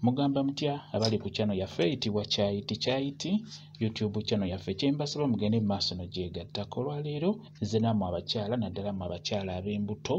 Mugamba mutya abali ku channel yaffe eyitibwa Kyayiti Kyayiti YouTube channel yaffe? Kyembasaba mugende mu maaso nogyegattako. Olwaleero nze nammwe abakyala, naddala mmwe abakyala ab'embuto,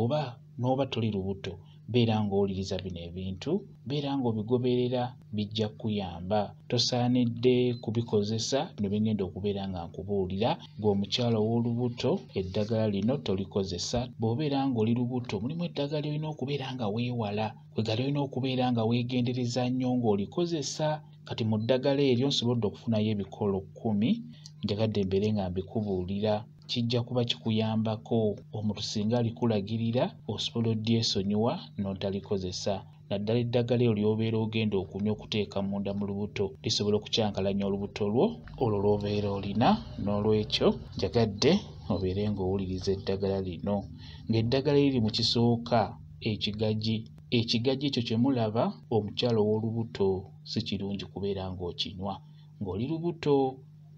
oba n'oba toli lubuto, beera ng'owuliriza bino ebintu, beera ng'obigoberera, bijja kukuyamba. Tosaanidde kubikozesa bino bye ngenda okubeera nga nkubuulira. Ggwe omukyala ow'olubuto, eddagala lino tolikozesa. Bw'obeera ng'oli lubuto, mulimu eddagala ly'olina okubeera nga weewala, kwegamba ly'olina okubeera nga weegendereza nnyo ng'olikozesa. Kati mu ddagala eryo nsobodde okufunayo ebikolo 10, njagadde mbeere nga mbikubuulira. Kijja kuba kikuyambako omuntu singa alikulagirira osobola odyesonyiwa n'otalikozesa. Naddala eddagala eryo ly'obeera ogenda okunywa okuteeka munda mu lubuto lisobola okukyankalanya olubuto lwo olwo lw'obeera olina. N'olwekyo njagadde obeere ng'owuliriza eddagala lino. Ng'eddagala eriri mu kisooka, ekigaji. Ekigaji ekyo kye mulaba, omukyala ow'olubuto si kirungi kubeera ng'okinywa ng'oli lubuto.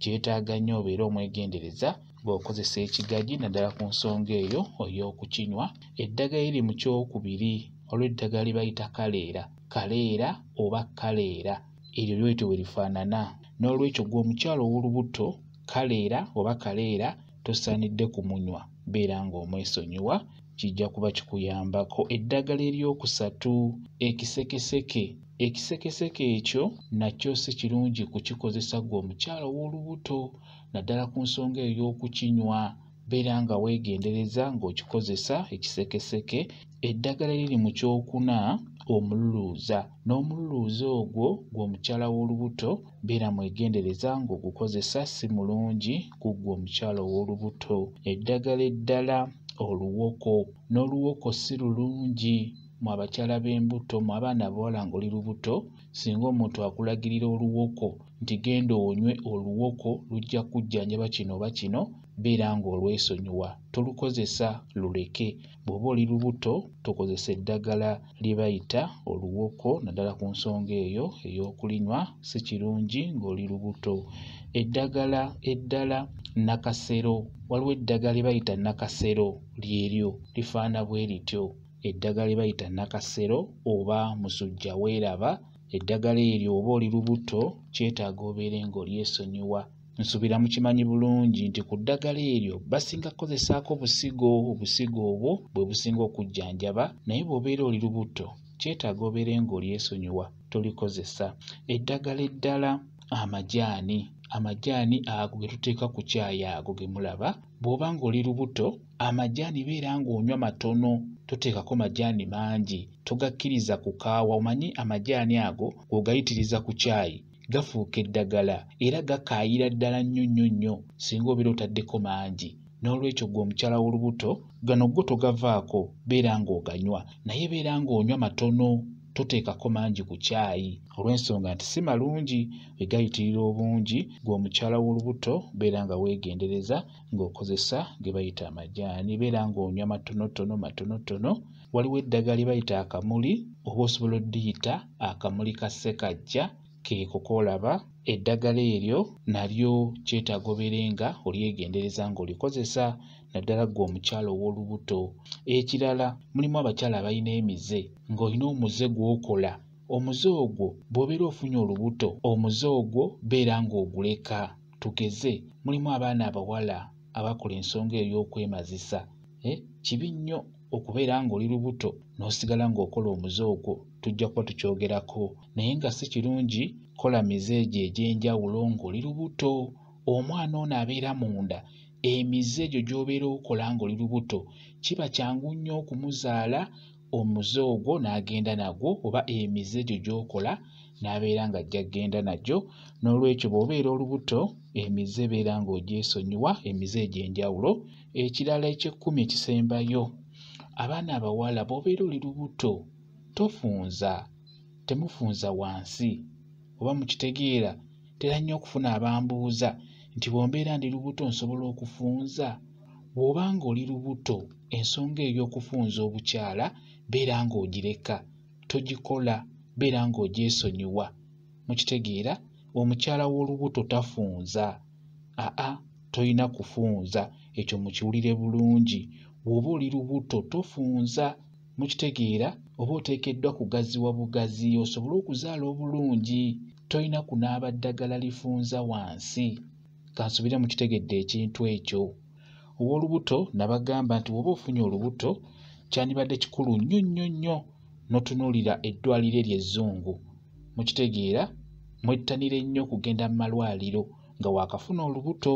Kyetaaga nnyo obeere omwegendereza ng'okozesa ekigaji, naddala ku nsonga eyo ey'okukinywa. Eddagala eriri mu kyokubiri, waliwo eddagala lye bayita kaleera, kaleera oba kaleera, eryo ly'oyite bwe lifaanana. N'olwekyo ggwe omukyala ow'olubuto, kaleera oba kaleera tosaanidde kumunywa, beera ng'omwesonyiwa, kijja kuba kikuyambako. Eddagala eryokusatu, ekisekeseke. Ekisekeseke ekyo nakyo si kirungi kukikozesa ggwe omukyala ow'olubuto, naddala ku nsonga eyo ey'okukinywa. Beera nga weegendereza ng'okikozesa ekisekeseke. Eddagala eriri mu kyokuna, omululuuza. N'omululuuza ogwo ggwe omukyala w'olubuto beera mwegendereza ng'ogukozesa, si mulungi ku ggwe omukyala ow'olubuto. Eddagala eddala, oluwoko. N'oluwoko si lulungi mu abakyala b'embuto, mu abaana abawala ng'oli lubuto. Singa omuntu akulagirira oluwoko nti genda onywe oluwoko lujja kujjanjaba kino oba kino, beera ng'olwesonyiwa, tolukozesa, luleke. Bw'oba oli lubuto tokozesa eddagala lye bayita oluwoko, naddala ku nsonga eyo ey'okulinywa, si kirungi ng'oli lubuto. Eddagala eddala, nakasero. Waliwo eddagala lye bayita nakasero, lyeryo lifaana bwe lityo. Eddagala lye bayita nakasero oba musujja weeraba, eddagala eryo oba oli lubuto kyetaaga obeere ng'olyesonyiwa. Nsuubira mukimanyi bulungi nti ku ddagala eryo basinga kukozesaako busigo, obusigo obwo bwe businga okujjanjaba, naye bw'obeera oli lubuto kyetaaga obeere ng'olyesonyiwa, tolikozesa. Eddagala eddala, amajaani. Amajaani ago ge tuteeka ku caayi ago ge mulaba. Bw'oba ng'oli lubuto, amajaani beera ng'onywa matono, toteekako majaani mangi, togakkiriza kukaawa. Omanyi amajaani ago bw'ogayitiriza ku caayi gafuuka eddagala era gakaayira ddala nnyo nnyo nnyo singa obeera otaddeko mangi. N'olwekyo ggwe omukyala w'olubuto, gano go togavaako, beera ng'oganywa, naye beera ng'onywa matono, toteekako mangi ku caayi olw'ensonga nti si malungi bwe gayitirira obungi. Ggwe omukyala w'olubuto beera nga weegendereza ng'okozesa ge bayita amajaani, beera ng'onywa matonotono matonotono. Waliwo eddagala lye bayita akamuli, oba osobola oddiyita akamuli ka ssekajja, keeko k'olaba. Eddagala eryo nalyo kyetaaga obeere nga olyegendereza ng'olikozesa, naddala ggwe omukyala ow'olubuto. Ekirala, mulimu abakyala abalina emize, ng'olina omuze gw'okola. Omuze ogwo bw'obeera ofunye olubuto, omuze ogwo beera ng'oguleka. Tugeze, mulimu abaana abawala abakola ensonga ey'okwemazisa. Kibi nnyo okubeera ng'oli lubuto n'osigala ng'okola omuze ogwo, tujja kuba tukyogerako. Naye nga si kirungi kola mize egyo egy'enjawulo ng'oli lubuto. Omwana ono abeera munda, emize egyo gy'obeera okola ng'oli lubuto kiba kyangu nnyo okumuzaala omuze ogwo n'agenda nagwo, oba emize egyo gy'okola n'abeera ng'ajja kgenda nagyo. N'olwekyo bw'obeera olubuto, emize beera ng'ogyesonyiwa, emize egy'enjawulo. Ekirala eky'ekkumi ekisembayo, abaana abawala bw'obeera oli lubuto tofunza, temufunza wansi, oba mukitegeera. Ntera nnyo okufuna abambuuza nti bw'ombeera ndi lubuto nsobola okufunza? Bw'oba ng'oli lubuto, ensonga ey'okufunza obukyala beera ng'ogireka, togikola, beera ng'ogyesonyiwa. Mukitegeera? Omukyala w'olubuto tafunza. Aa, toyina kufunza, ekyo mukiwulire bulungi. Bw'oba oli lubuto tofunza. Mukitegeera? Oba oteekeddwa kugaziwa bugazi osobole okuzaala obulungi. Tolina kunaaba ddagala lifunza wansi. Kansubire mukitegedde ekintu ekyo. Ow'olubuto nabagamba nti bw'oba ofunye olubuto kyandibadde kikulu nnyo nnyo nnyo n'otunuulira eddwaliro eryo ezzungu. Mukitegeera? Mwettanire nnyo okugenda mu malwaliro nga waakafuna olubuto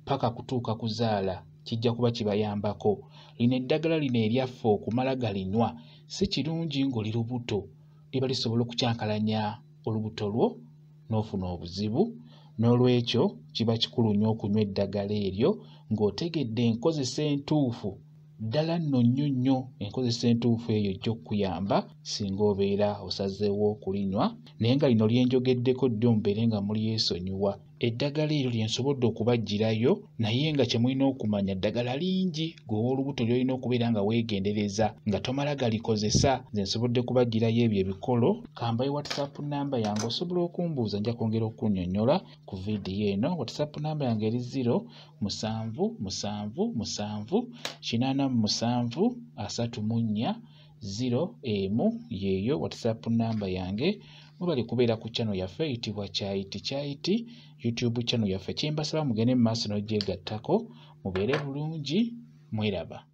paka kutuuka kuzaala, kijja kuba kibayambako. Lino eddagala lino eryaffe okumala galinywa si kirungi ng'oli lubuto, liba lisobola okukyankalanya olubuto lwo n'ofuna obuzibu. N'olwekyo kiba kikulu nnyo okunywa eddagala eryo ng'otegedde enkozesa entuufu. Ddala nno nnyo nnyo enkozesa entuufu eyo ejja okukuyamba singa obeera osazeewo okulinywa. Naye nga lino lye njogeddeko ddyo mubeere nga mulyesonyiwa. Eddagala eryo lye nsobodde okubaggyirayo, naye nga kye mulina okumanya ddagala lingi gwe ow'olubuto ly'olina okubeera nga weegendereza nga tomala galikozesa. Nze nsobodde kubaggyirayo ebyo ebikolo. Kambaye WhatsApp namba yange, osobola okumbuuza, nja kwongera okunnyonnyola ku vidiyo eno. WhatsApp namba yange eri 0 7 7 7 87 34 0 1, yeeyo WhatsApp namba yange. Mubali kubeera ku channel yaffe eyitibwa Kyayiti Kyayiti, YouTube channel yaffe. Kyembasaba mugende mu maaso n'ogyegattako, mubeere bulungi, mweraba.